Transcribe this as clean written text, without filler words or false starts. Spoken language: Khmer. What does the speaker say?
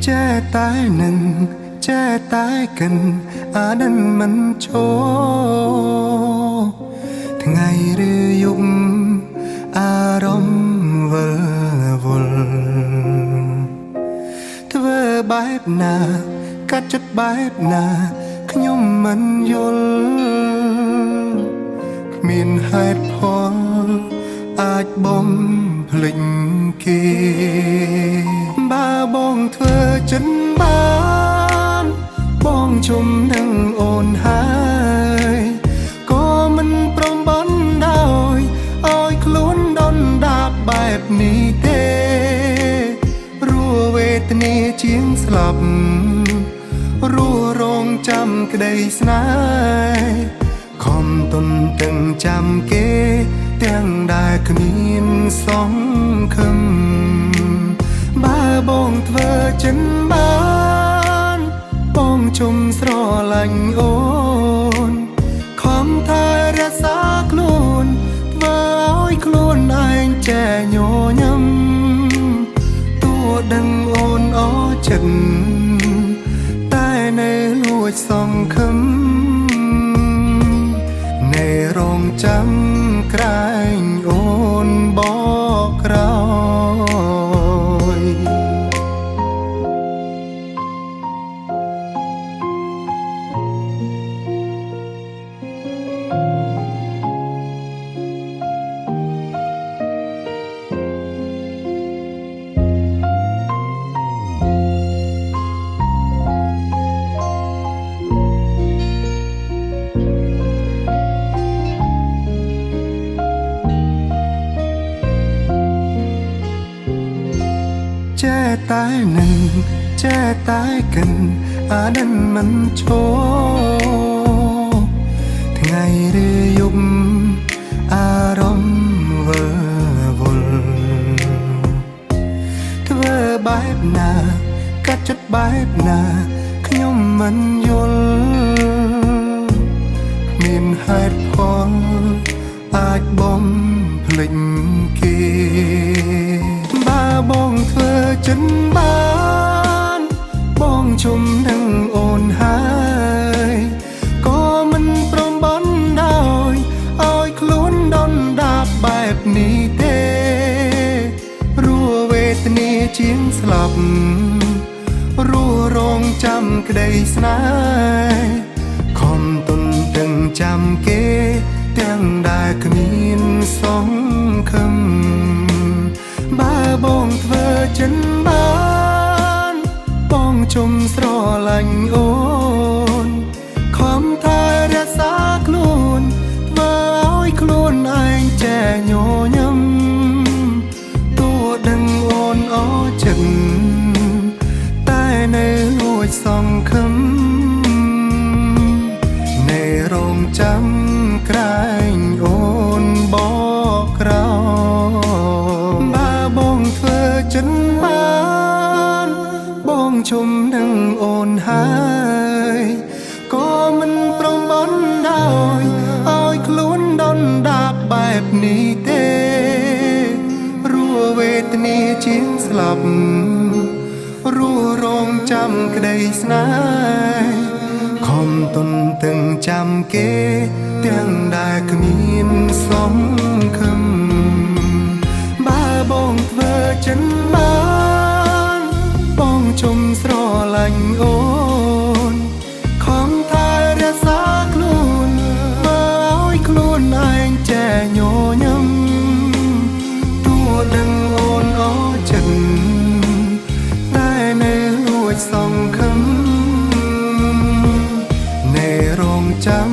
ចេះតែនឹងចេះតែកិនអាដិនមិនឈរថ្ងៃឬយប់អារម្មណ៍វិលវល់ធ្វើបែបណាកាត់ចិត្តបែបណាខ្ញុំមិនយល់គ្មានហេតុផលអាចបំភ្លេចគេបើបងធ្វើចិនបានបងជុំនឹងអូនហើយក៏មិនព្រមបណ្ដោយឲ្យខ្លួនដុនដាបបែបនេះទេរស់វេទនាជាងស្លាប់រស់រងចាំក្តីស្នេហ៍ខំទន្ទឹងចាំគេទាំងដែលគ្មានសង្ឃឹមបើបងធ្វើចិនបានបងជុំស្រឡាញ់អូនខំថែរក្សាខ្លួនធ្វើឲ្យខ្លួនឯងចេះញញឹមតួដឹងអូនអចិត្តតែនៅលួចសង្ឃឹមនៅរងចាំក្រែងអូនបកក្រោយចេះតែនឹងចេះតែកិនអាដិនមិនឈរថ្ងៃឬយប់អារម្មណ៍វិលវល់ធ្វើបែបណាកាត់ចិត្តបែបណាខ្ញុំមិនយល់គ្មានហេតុផលអាចបំភ្លេចគេបើបងធ្វើចិនបានបងជុំនឹងអូនហើយក៏មិនព្រមបណ្ដោយឲ្យខ្លួនដុនដាបបែបនេះទេរស់វេទនាជាងស្លាប់រស់រងចាំក្តីស្នេហ៍ខំទន្ទឹងចាំគេទាំងដែលគ្មានសង្ឃឹមបើបងធ្វើចិនបានបងជុំស្រឡាញ់អូនខំថែរក្សាខ្លួនធ្វើឲ្យខ្លួនឯងចេះញញឹមតួដឹងអូនអចិត្តតែនៅលួចសង្ឃឹមនៅរងចាំក្រែងអូនបកក្រោយបើបងធ្វើចិនបានបងជុំនឹងអូនហើយក៏មិនព្រមបណ្ដោយឲ្យខ្លួនដុនដាបបែបនេះទេរស់វេទនាជាងស្លាប់រស់រងចាំក្តីស្នេហ៍ខំទន្ទឹងចាំគេទាំងដែលគ្មានសង្ឃឹមបើបងធ្វើចិនបានបងជុំស្រឡាញ់អូនខំថែរក្សាខ្លួនធ្វើឲ្យខ្លួនឯងចេះញញឹមតួដឹងអូនអចិត្តតែនៅលួចសង្ឃឹមនៅរងចាំ